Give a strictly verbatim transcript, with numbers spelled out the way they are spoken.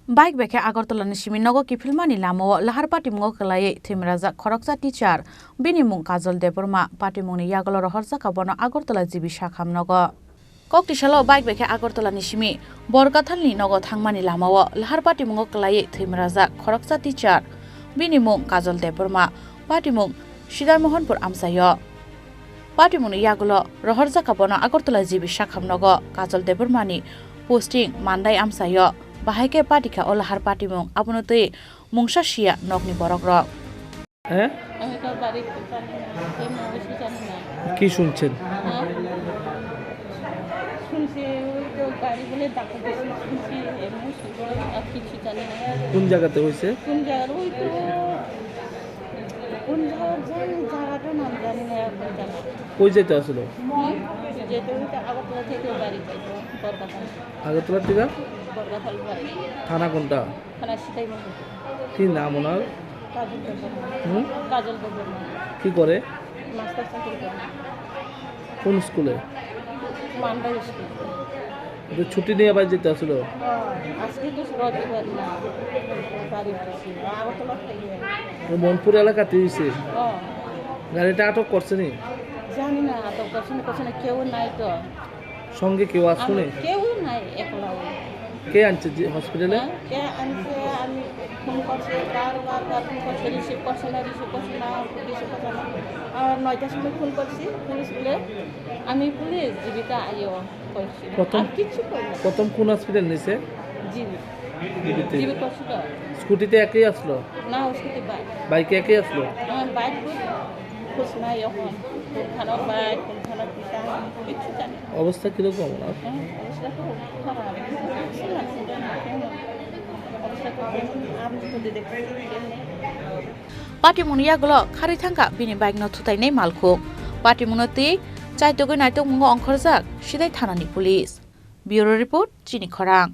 Bike bai khe Agartala ni simi nogo kiphilmani lamao lahar patimungo kwlaiwi thwimrajak khoroksa teacher, bini mung Kajol Debbarma, patimungni yagulo rohorjak abono Agartala G B Sakham nogo. Kok tisalo bike bai khe Agartala ni simi Borgathalni nogo thangmani lamao lahar patimungo kwlaiwi thwimrajak khoroksa teacher, bini mung Kajol Debbarma, patimung Sidai Mohanpur amchaio. Patimungni yagulo rohorjak abono Agartala G B Sakham nogo Kajol Debbarmani posting Mandai amchaio, bahai khe patikha o lahar patimung, abono twi mungsa siya nokni borokrok. হ্যাঁ? আমি তো বাড়িতে জানি না, এই মৌসুমে জানি না। কি শুনছেন? হ্যাঁ? শুনছি ওই তো গাড়ি বলে ধাক্কা দিয়েছে, শুনছি, এমনি শুনছি, আর কিছু জানি না। কোন জায়গাতে হয়েছে? কোন জায়গার? ওই তো কোন জায়গার জানি, জায়গাটার নাম জানি না এখন জানি। কই যেতে আসলো? হুম? যেতে হইতে আগরতলা থেকে বাড়ি যাইতো, বরগাছা। আগরতলা থেকে? বরগাছা বাড়ি। থানা কোনটা? থানা সিতাই মহকুমা। কি নাম ওনার? কাজল দেববর্মা। হুম? কাজল দেববর্মা। কি করে? মাস্টার চাকরি করে। কোন স্কুলে? মান্ডা স্কুল। তো ছুটি নিয়ে বাড়ি যেতে আসলো? হ্যাঁ, আজকে তো রবিবার না, বাড়ি গেছি। আগরতলা থেকে। ও মনপুর এলাকাতে হয়েছে? হ্যাঁ। গাড়িটা আটক করছে নি? জানি না, আটক করছে না, করছে না, কেউ নাই তো। সঙ্গে কেউ আসলো নি? আমার কেউ নাই, একলা ওই। কে আনছে যে হসপিটালে? হ্যাঁ, কে আনছে? আমি ফোন করছি, বারবার ফোন করছি, রিসিভ করছে না, রিসিভ করছে না, রিসিভ করছে না। আর নয়টার সময় ফোন করছি, পুলিশ বলে, "আমি পুলিশ, জীবিত আইও," কইছিল। প্রথম, আর কিচ্ছু কই না। প্রথম কোন হসপিটাল নিছে? জিবি। জিবিতে। জিবি করছিল। স্কুটিতে একাই আসলো? না, স্কুটি বাইক। বাইকে একাই আসলো? হ্যাঁ, বাইক বুঝ-, খোঁজ নাই এখন। কোনখানে বাইক, কোনখানে পিতা, কিচ্ছু জানি না। অবস্থা কিরকম ওনার? হ্যাঁ, অবস্থা তো খারাপ। অবস্থা তো কেমন? আমি তো দেখছি, কেমন? Patimungni yagulo kharwi thangkha bini bike no thutainai malkhung. Patimungno twi chaitugwi naitugmungo ongkhorjak Sidai thanani police. Bureau report, Chini Khorang.